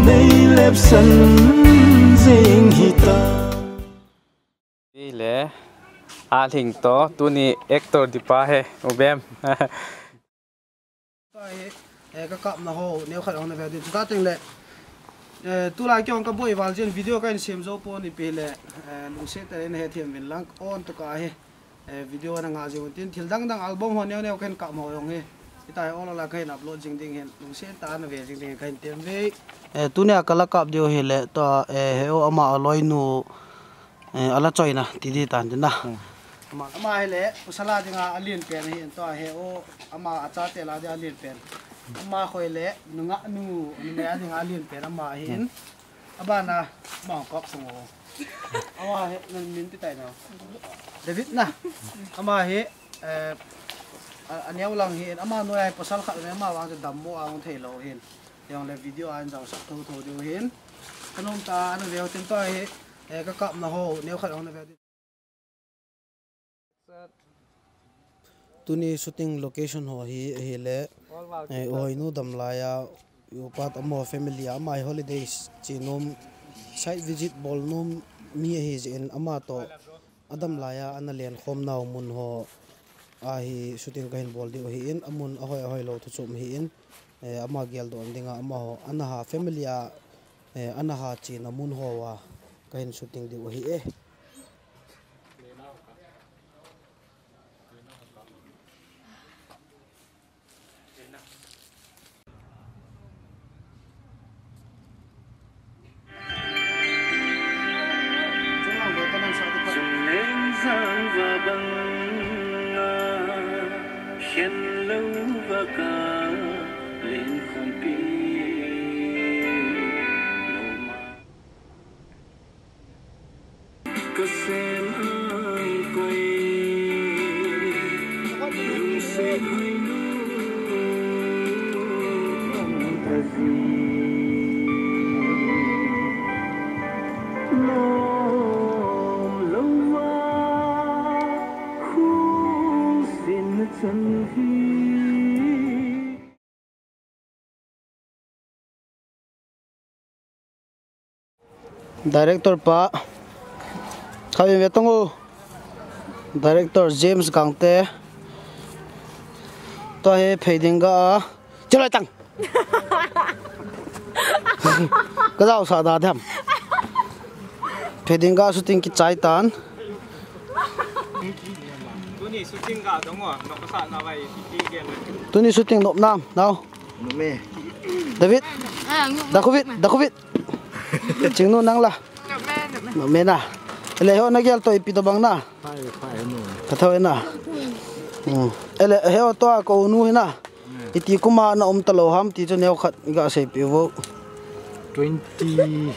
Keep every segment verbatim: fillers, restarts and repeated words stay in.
Leilepsan jing hita. Ile, a hling to, tuni actor dipa he, u bem. Ka hi, eh, ka kapna ho, neo khat ong na ve din. Chuta teng le, eh, tulai kei ong ka boi val jin video ka in sem jo pon ipi le, eh, lungset tah in he thiam vin lang on to ka hi. Eh, video na nga jing tin thil dang dang album ho neo neo ka in kap mo jong hi. Hitai ol ol a ka in upload jing ding hin, lungset tah a na ve jing ding ka in tem ve. Eh, tuni a ka la kap diu hi le, to, eh, he o ama a loi nu, eh, a la choi na, ti di tan tin na. Hmm. Ama, ama hi le, pasal a dinga a lien pen hi, to he o, ama a chate la dinga a lien pen. Ama khoi le, nunga nu, numei a dinga a lien pen, ama hi in. Hmm. Abana, ama kap sung o. Ama hi, nan min ti tai na. David na. Ama hi, eh, a, a neo lang hi in, ama noi a hi pasal khat le, ama vang chu dammo a hung thei lou hin. Jong le video a in jao sak tho tho diu hin. Ka nom ta, a na ve o tin to hi, eh, ka kapna ho, neo khat ong na ve o tin. Tuni shooting location ho hi, hi le, eh, u hoi nu dam lai a, u pa toh amaho family a, ama hi holidays che nom, site visit bol nom mi ahi jeh in ama toh a dam lai a, ana len khom nau mun ho a hi shooting ka hin bol diu ahi in, a mun a hoi a hoi lou thu chom ahi in, eh, ama gel doh ding a, amaho, ana ha family a, eh, ana ha che na mun ho a, ka hin shooting diu ahi e. Kasem ang koi, lungset hai nu, kazi. Nom louva, khusin chan hi. Director pa. Khatvei ve tong u. Director James Gangte. Tua hi Pheiding ga a. Chilai tang. Ka jao sa da tham. Pheiding ga shooting kichai tan. Tuni shooting ga dong o, nok sa na vai, ti ti gen. Tuni shooting nop nam, nau. Nome. David. Ah, ngu-, Dakovic, Dakovic. Chingnu nang la. Nome, nome. Nome na. Ele ho na gel to ipi to bang na. Pai, pai nu. Ka tho na. Hmm. Ele he o to ko nu hi na. Iti kum a na um ta lou ham ti chu neo khat i ga sei pi vo. Twenty, two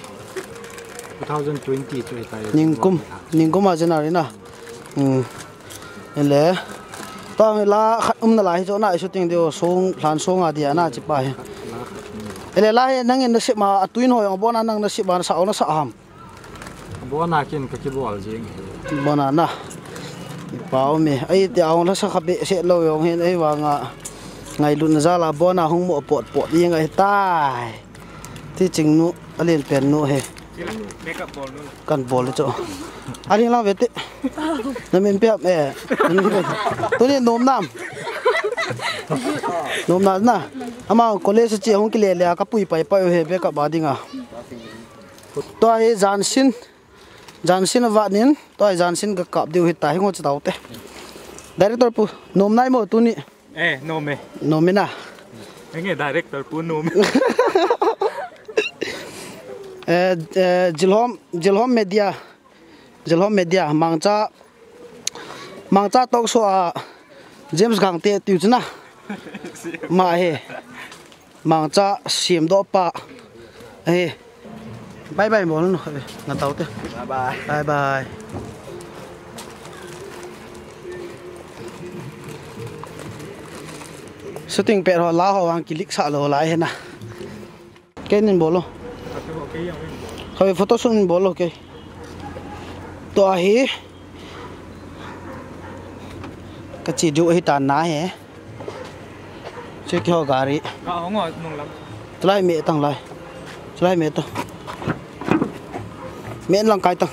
thousand twenty chu hitai. Ningkum, ningkum a January na. Hmm. Ele. Tang la khat um na lai hi chu na i shooting diu song, hlan song a dia na chi pa hi. Ele la hi nangin na sep ma a tuin ho jong bon a nang na sep ma sa o na sa ham. Bon a kin ka kibol jing. Bon a na. I pau mi. Ai ti a hung la sa kha behseh lou jong hin, ai vang a. Ngailutna jal a bon a hung mo pot pot jing ahi tai. Ti Chingnu, a lien pen nu hi. Makeup bol nu. Kan bol chu. A lien lang ve ti. Na min pe e. Tuni nom nam. Nom na na. Ama college che hung kile le a ka pui pai pai u hi makeup a ding a. Tua hi jansin, jansin a vat nin, tua hi jansin ka kap diu hi ta hi ngo chi tau te. Director pu, nom nai mo tuni. Eh, nom e. Nom e na. Enge director pu nom e. Eh, eh, Jilhom, Jilhom Media. Jilhom Media, Mangcha, Mangcha talk show a James Gangte tiu chu na. Ma hi. Mangcha siam doh pa. Ahi. Bye bye bol nu. Na tau te. Bye bye. Bye bye. Shooting pet ho la ho vang kilik sa lou lai hi na. Kei nin bol o. Kei photo shoot nin bol o kei. Tua hi. Ka chi diu ahi tan na hi. Che keiho gari. Ka hong o nung lam. Tulai me tang lai. Lai me to. Me lang kai to.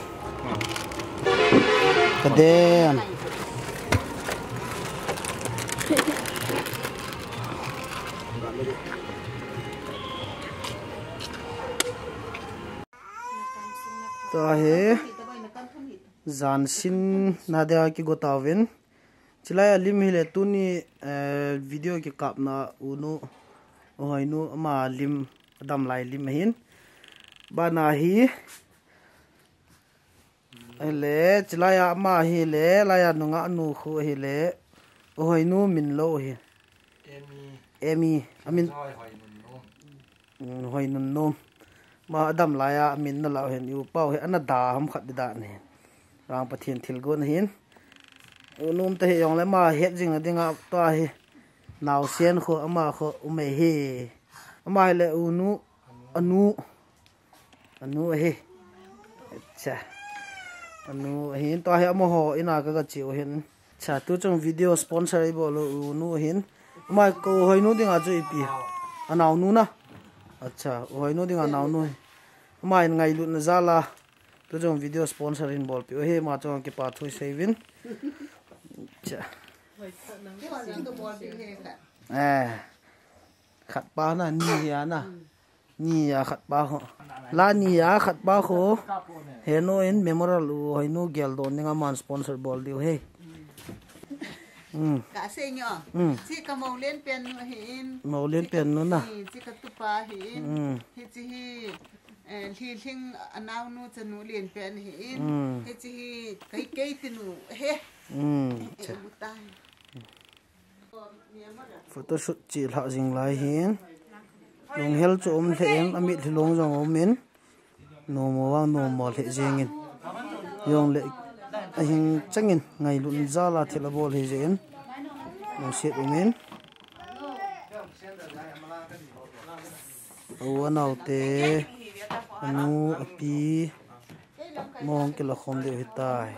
Ka den. Tua hi jan sin na dia kigo tauvin. Chilai a lim hi le tuni, eh, video kikapna unu, u Hoinu ama lim, adam lai lim ahin. Bana hi, hi le, chilai a ama hi le, lai a nunga nu khu hi le, u Hoinu min lo hi. Emi. Emi, amin. Joy Hoinunnom. Um, Hoinunnom. Ma adam lai a, amin na lau hin, u pau hi, ana da ham khat di da ni. Rang Pathen thilgon ahin. U nom te hi jong le ma het jing na dinga tua hi. Nau sen khu, ama khu, u mei hi. Ama hi le u nu, anu. Anu ahi. Acha. Anu ahin, tua hi amaho ina ka ga chiu hin. Acha, tu chung video sponsor i bol u nu ahin. Ama ko Hoinu dinga chu ipi. Anau nu na. Acha, u Hoinu dinga nau nu. Ama in ngailutna jal a. Tu chung video sponsor in bolpi u hi, ama chung kipa thu i seivin. Acha. Eh. Khat pa na, ni hi a na. Ni a khat pa ho. La ni a khat pa ho. Henu in memorial u Hoinu gel don ninga man sponsor bol diu he. Hmm. Ka sei nyo. Hmm. Chi ka mo len pen nu hi in. Mo len pen nu na. Hi chi ka tupa hi in. Hmm. Hi chi hi, eh, Lhilhing anau nu chanu len pen hi in. Hmm. Hi chi hi kei kei tinu he. Hmm. Eh, cha. Butai. Photoshoot chi lha jing lai hin. Lunghel chu um lheh in, amit lhilong jong um in. Nomo vang nomo lheh jeng in. Jong le ahing chang in, ngailun jal a thil abol hi jeh in. Lungset um in. U anau te, anu, api, mong kila khom deu hitai.